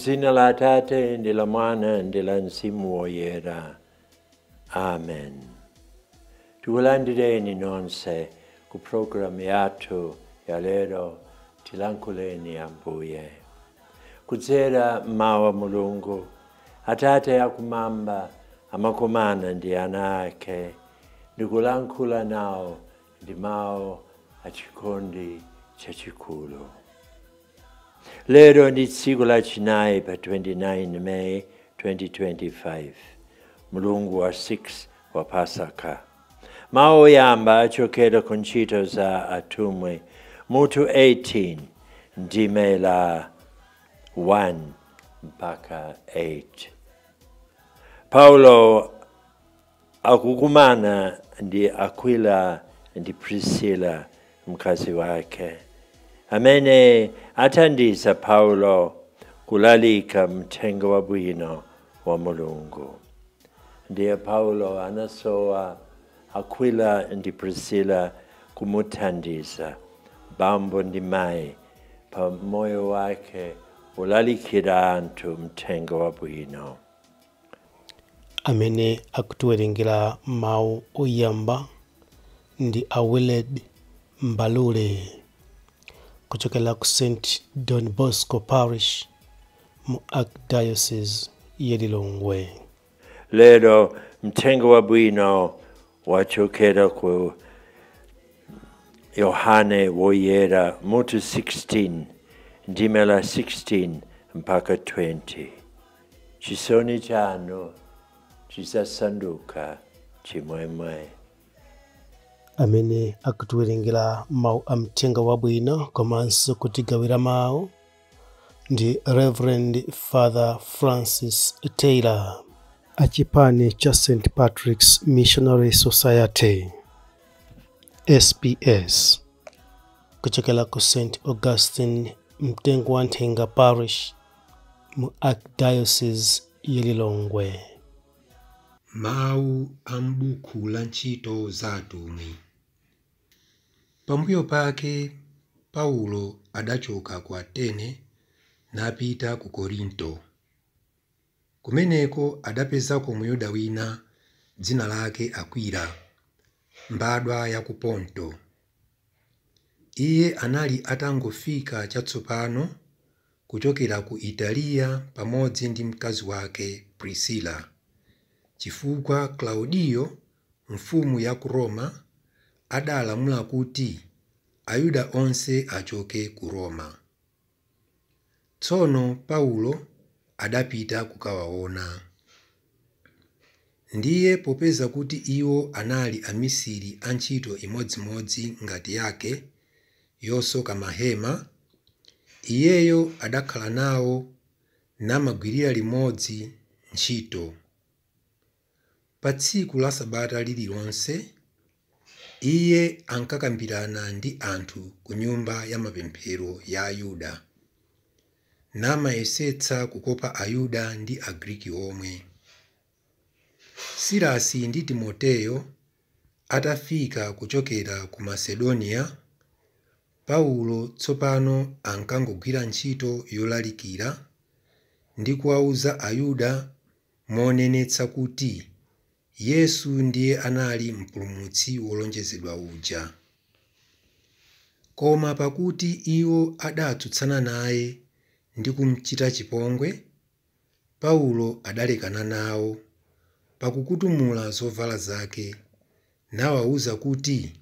Mdzina la Atate ndi la Mwana ndi la Mzimu Woyera. Amen. Tikulandireni nonse ku programu yathu ya lero Tilankhuleni Ambuye. Kudzera mawu a Mulungu, Atate akumwamba amakumana ndi ana ake ndi kulankhula nawo ndi mawu achikondi chachikulu. Lero ndi tsiku lachinayi pa 29 May 2025, mulungu wa 6 wa Pasaka. Mawu oyamba achokera ku Ntchito za Atumwi mutu 18 ndime la 1 mpaka 8. Paulo akukumana ndi Akwila ndi Priscilla mkazi wake, amene athandiza Paulo kulalika mthenga wabwino wa Mulungu. Ndiye Paulo anasowa Akwila ndi Priscilla kumuthandiza, bambo ndi mayi, pa moyo wake ulalikira anthu mthenga wabwino. Amene akutiwerengera mawu oyamba ndi a Willard Mbalule kuchokera ku St Don Bosco Parish mu Archdiocese ya Lilongwe. Lero mthenga wabwino wachokera ku Yohane Woyera mutu 16 ndime la 16 mpaka 20. Chisoni chanu chizasanduka chimwemwe. Amene akutiwerengera mawu a mthenga wabwino komanso kutigawira mawu ndi Reverend Father Francis Taylor achipani cha St Patrick's Missionary Society SPS kuchokera ku St Augustine Mtengo wa Nthenga Parish mu Archdiocese ya Lilongwe. Mawu a m'buku la Ntchito za Atumwi. Pambuyo pake Paulo adachoka ku Atene napita ku Korinto. Kumeneko adapezako Myuda wina dzina lake Akwila, mbadwa ya ku Ponto. Iye anali atangofika chatsopano kuchokera ku Italiya pamodzi ndi mkazi wake Prisila, chifukwa Klaudiyo mfumu ya ku Roma adalamula kuti Ayuda onse achoke ku Roma. Tsono Paulo adapita kukawaona. Ndiye popeza kuti iwo anali amisiri a ntchito imodzimodzi ngati yake yosoka mahema, iyeyo adakhala nawo namagwirira limodzi ntchito. Pa tsiku la Sabata lililonse, iye ankakambirana ndi anthu ku nyumba ya mapemphero ya Ayuda, namayesetsa kukopa Ayuda ndi Agriki omwe. Silasi ndi Timoteyo atafika kuchokera ku Masedoniya, Paulo tsopano ankangogwira ntchito yolalikira ndi kuwauza Ayuda monenetsa kuti Yesu ndiye anali Mpulumutsi wolonjezedwa uja. Koma pakuti iwo adatsutsana naye ndi kumchita chipongwe, Paulo adalekana nawo pakukutumula zovala zake, nawawuza kuti,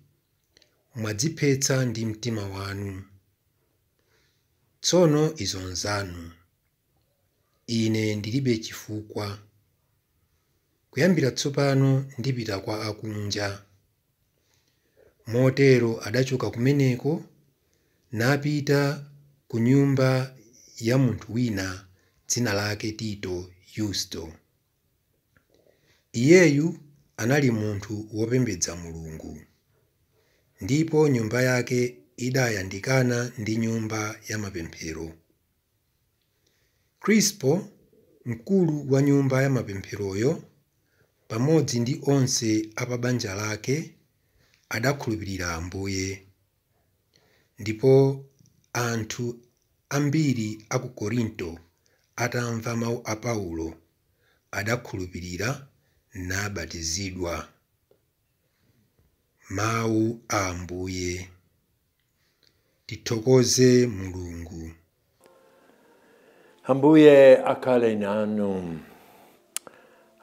mwadziphetsa ndi mtima wanu. Tsono izo nzanu. Ine ndilibe chifukwa. Kuyambira tsopano ndipita kwa akunja. Motero adachoka kumeneko napita ku nyumba ya munthu wina dzina lake Tito Yusto. Iyeyu anali munthu wopembedza Mulungu, ndipo nyumba yake idayandikana ndi nyumba ya mapemphero. Krispo, mkulu wa nyumba ya mapempheroyo, pamodzi ndi onse a pa banja lake, adakhulupirira Ambuye. Ndipo anthu ambiri a ku Korinto atamva mawu a Paulo, adakhulupirira nabatizidwa. Mawu a Ambuye. Tithokoze Mulungu. Ambuye akhale nanu,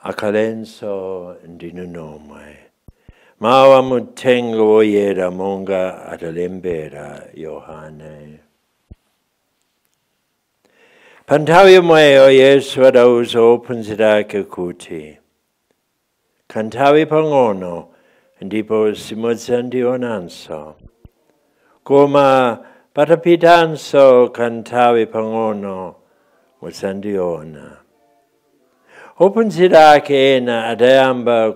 akhalenso ndinu nomwe. Mawu a muthenga woyera monga adalembera Yohane. Pa nthawi yomweyo Yesu adauza ophunzira ake kuti, kanthawi pang'ono ndipo simudzandionanso, koma patapitanso kanthawi pang'ono mudzandiona. Ophunzira ake ena adayamba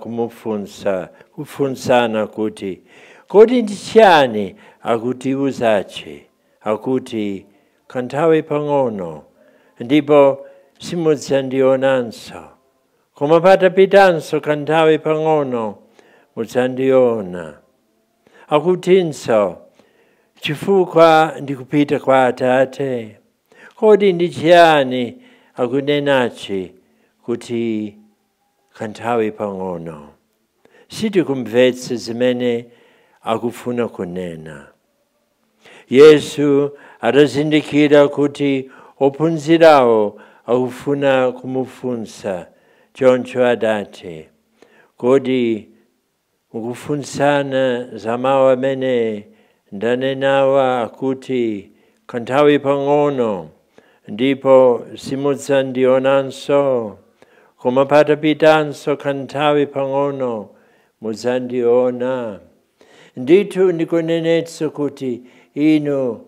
kufunsana kuti, kodi ndi chiyani akutiuzachi, akuti kanthawi pang'ono ndipo simudzandionanso, koma patapitanso kanthawi pang'ono mudzandiona. Akutinso, chifukwa ndikupita kwa Atate. Kodi ndi chiyani akunenachi kuti kanthawi pang'ono? Sitikumvetsa zimene akufuna kunena. Yesu adazindikira kuti ophunzirawo akufuna kumufunsa, choncho adati, kodi mukufunsana za mawu amene ndanenawa akuti kanthawi pang'ono ndipo simudzandionanso, koma patapitanso kanthawi pang'ono mudzandiona? Ndithu ndikunenetsa kuti inu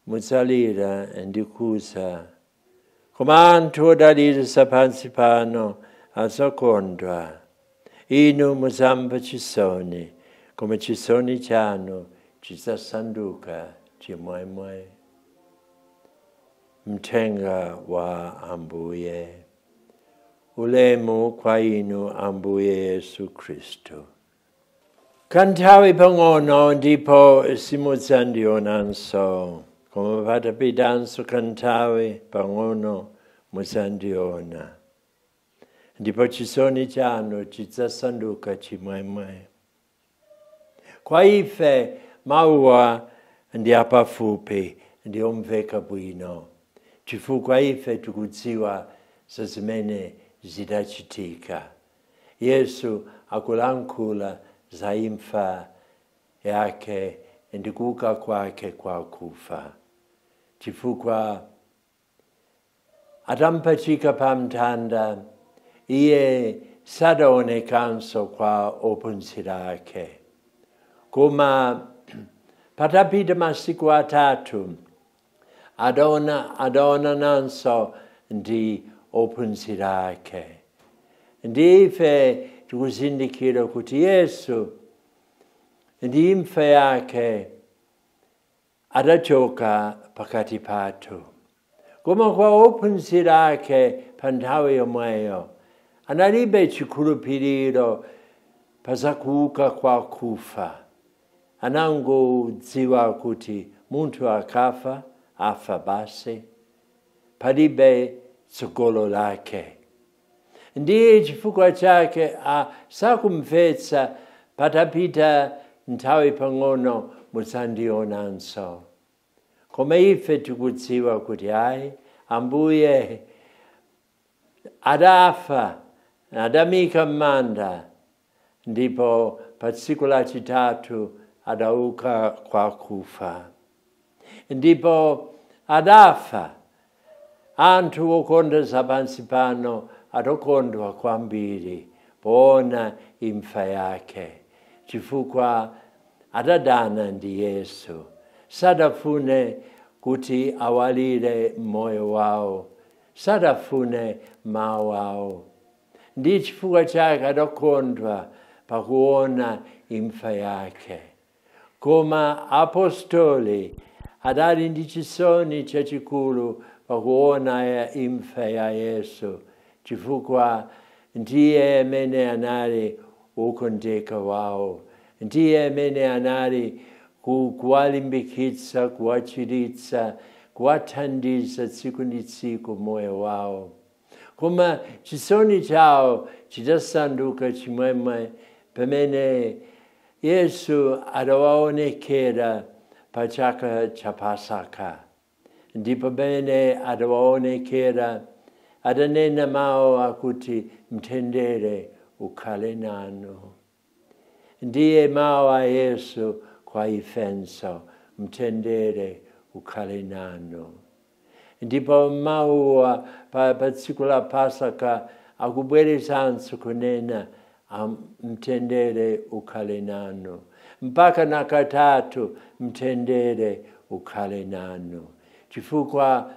mudzalira ndikuza, koma anthu odalitsa pansi pano adzakondwa. Inu mudzamva chisoni, koma chisoni chanu chidzasanduka chimwemwe. Mthenga wa Ambuye. Ulemu kwa inu Ambuye Yesu Khristu. Kanthawi pang'ono ndipo simudzandionanso, koma patapitanso kanthawi pang'ono mudzandiona. Ndipo chisoni chanu chidzasanduka chimwemwe. Kwa ife mawuwa ndi apafupi, ndi omveka bwino, chifukwa ife tikudziwa za zimene zidachitika. Yesu akulankhula za imfa yake ndi kuuka kwake kwa kufa, chifukwa atampachika pa mtanda iye sadaonekanso kwa ophunzira ake. Koma patapita masiku atatu adaonananso ndi ophunzira ake. Ndi ife tikuzindikira kuti Yesu ndi imfa yake adachoka pakati pathu. Koma kwa ophunzira ake pa nthawi yomweyo analibe chikhulupiriro pazakuuka kwa kufa. Anangodziwa kuti munthu akafa, afa basi, palibe tsogolo lake. Ndiye chifukwa chake sakumvetsa patapita nthawi pang'ono mudzandionanso. Koma ife tikudziwa kuti ayi, Ambuye adafa, adamika m'manda, ndipo pa tsiku lachitatu adauka kwa kufa. Ndipo adafa, anthu okonda zapansi pano adakondwa kwambiri poona imfa yake, chifukwa adadana ndi Yesu. Sadafune kuti awalire moyo wawo, sadafune mawu awo. Ndi chifukwa chake adakondwa pakuona imfa yake. Koma apostoli adali ndi chisoni chachikulu pakuona imfa ya Yesu, chifukwa ndiye amene anali wokondeka wawo, ndiye amene anali kuwalimbikitsa, kuwachiritsa, kuwathandiza tsiku ndi tsiku moyo wawo. Koma chisoni chawo chidasanduka chimwemwe pamene Yesu adawaonekera pa chaka cha Pasaka. Ndipo pamene adawaonekera adanena mawu akuti mtendere ukhale nanu. Ndiye mawu a Yesu kwa ifenso, mtendere ukhale nanu. Ndipo mawuwa pa tsiku la Pasaka akubwerezanso kunena mtendere ukhale nanu. Mpaka na katatu mtendere ukhale nanu. Chifukwa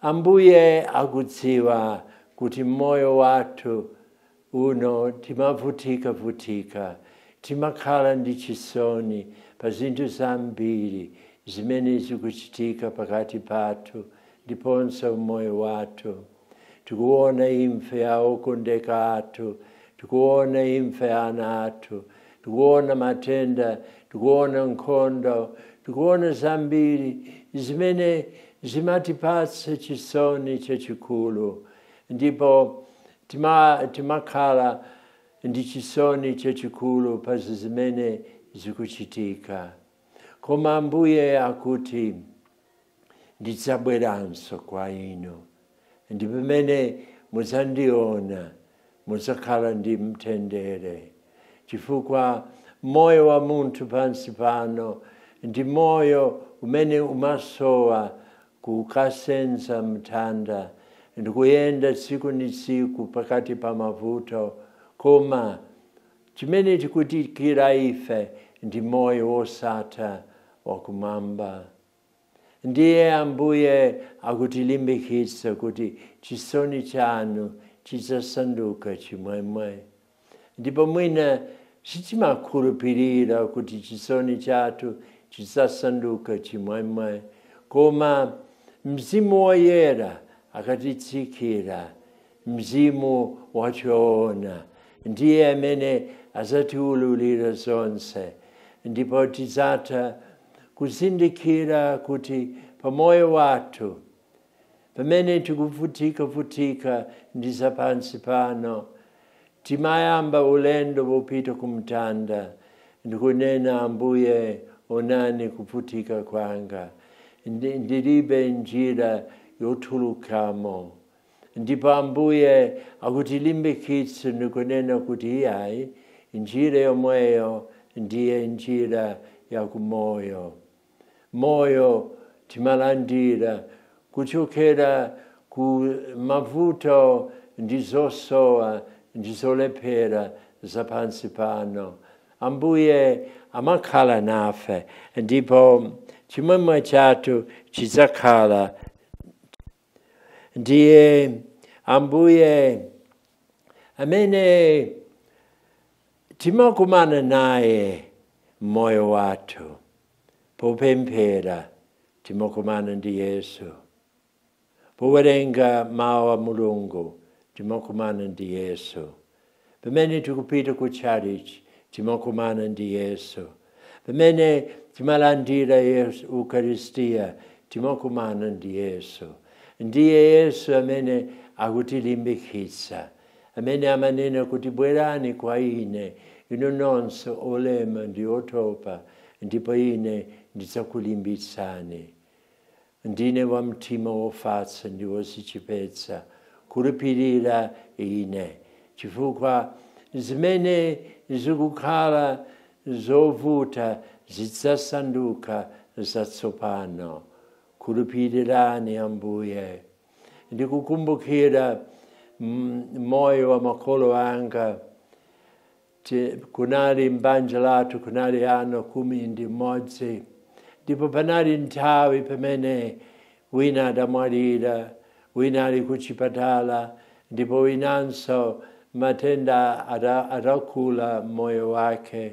Ambuye akudziwa kuti moyo wathu uno timavutika-vutika, timakhala ndi chisoni pa zinthu zambiri zimene zikuchitika pakati pathu ndiponso moyo wathu. Tikuona imfa ya okondeka athu, tikuona imfa ya ana athu, tikuona matenda, tikuona nkhondo, tikuona zambiri zimene zimatipatsa chisoni chachikulu. Ndipo timakhala ndi chisoni chachikulu pa zimene zikuchitika. Koma Ambuye akuti ndidzabweranso kwa inu, ndi pamene mudzandiona mudzakhala ndi mtendere. Chifukwa moyo wa munthu pansi pano ndi moyo umene umasowa kukasenza mtanda ndikuyenda tsiku ndi tsiku pakati pa mavuto. Koma chimene tikudikira ife ndi moyo wosatha wakumwamba. Ndiye Ambuye akutilimbikitsa kuti chisoni chanu chidzasanduka chimwemwe. Ndipo mwina sitimakhulupirira kuti chisoni chathu chidzasanduka chimwemwe, koma Mzimu Woyera akatitsikira, Mzimu wachoona, ndiye amene azatiululira zonse. Ndipo tidzatha kuzindikira kuti pamoyo wathu pamene tikuvutika-vutika ndi zapansi pano, timayamba ulendo wopita kumtanda ndikunena, Ambuye, onani kuvutika kwanga, ndilibe njira yotulukamo. Ndipo Ambuye akutilimbikitsa ndikunena kuti iyayi, njira yomweyo ndiye njira yakumoyo. Moyo timalandira kuchokera ku mavuto ndi zosowa ndi zolephera zapansi pano. Ambuye amakhala nafe, ndipo chimwemwe chathu chidzakhala. Ndiye Ambuye amene timakumana naye moyo wathu popemphera, timakumana ndi Yesu. Powerenga mawu a Mulungu, timakumana ndi Yesu. Pamene tikupita ku church, timakumana ndi Yesu. Pamene timalandira Yesu Eucharistia, timakumana ndi Yesu. Ndiye Yesu amene akutilimbikitsa, amene amanena kuti bwerani kwa ine inu nonse olema ndi otopa, ndipo ine ndidzakulimbitsani. Ndine wa mtima wofatsa ndi wodzichepetsa, khulupirira ine. Chifukwa zimene zikukhala zovuta zidzasanduka zatsopano. Khulupirirani Ambuye. Ndikukumbukira moyo wa makolo anga. Kunali mbanja lathu, kunali ana 11, ndipo panali nthawi pamene wina adamwalira, wina ali kuchipatala, ndipo winanso matenda adakula moyo wake.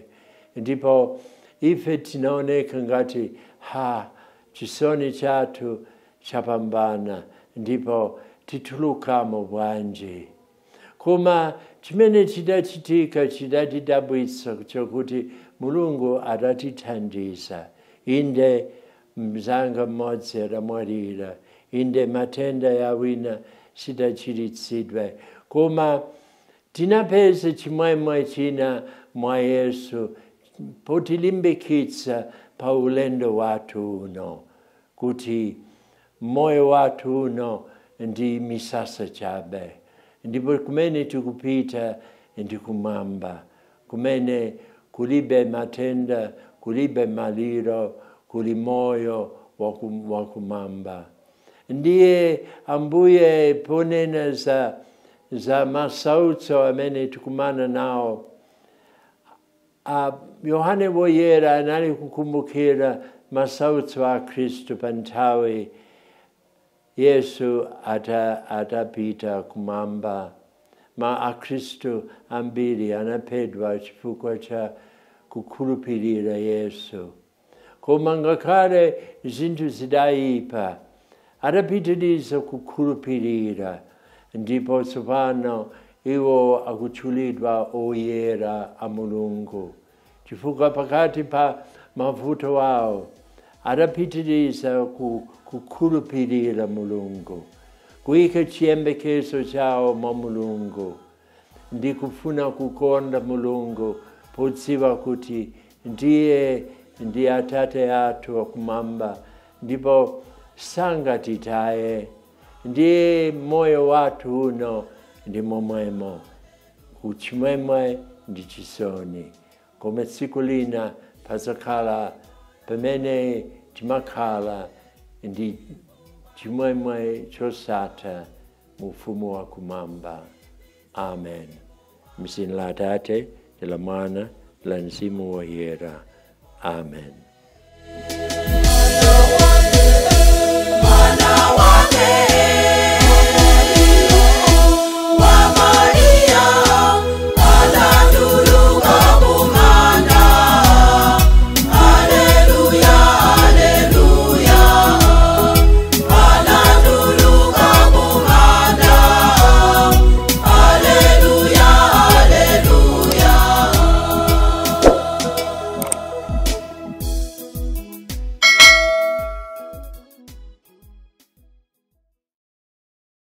Ndipo ife tinaoneka ngati ha, chisoni chathu chapambana, ndipo titulukamo bwanji. Koma chimene chidachitika chidatidabwitsa chokuti Mulungu adatithandiza. Inde Mzanga mmodzi adamwalira, inde matenda ya wina sidachiritsidwe, koma tinapeza chimwemwe china mwa Yesu potilimbikitsa pa ulendo wathu uno, kuti moyo wathu uno ndi misasa chabe, ndipo kumene tikupita ndi kumwamba, kumene kulibe matenda, kulibe maliro, kuli moyo wakumwamba. Ndiye Ambuye ponena za masautso amene tikumana nawo, Yohane Woyera anali kukumbukira masautso a Khristu pa nthawi Yesu atapita kumwamba. Ma akhristu ambiri anaphedwa chifukwa cha kukhulupirira Yesu. Koma ngakhale zinthu zidayipa, adapitiriza kukhulupirira, ndipo tsopano iwo akutchulidwa oyera a Mulungu, chifukwa pakati pa mavuto awo adapitiriza kukhulupirira Mulungu, kuyika chiyembekezo chawo mwa Mulungu ndi kufuna kukonda Mulungu, podziwa kuti ndiye ndi Atate athu akumwamba ndipo sangatitaye. Ndiye moyo wathu uno ndi momwemo, kuchimwemwe ndi chisoni, koma tsiku lina pazakhala pamene timakhala ndi chimwemwe chosatha mu ufumu wa kumwamba. Amen. M'dzina la Atate, ndi la Mwana, ndi la Mzimu Woyera. Amen.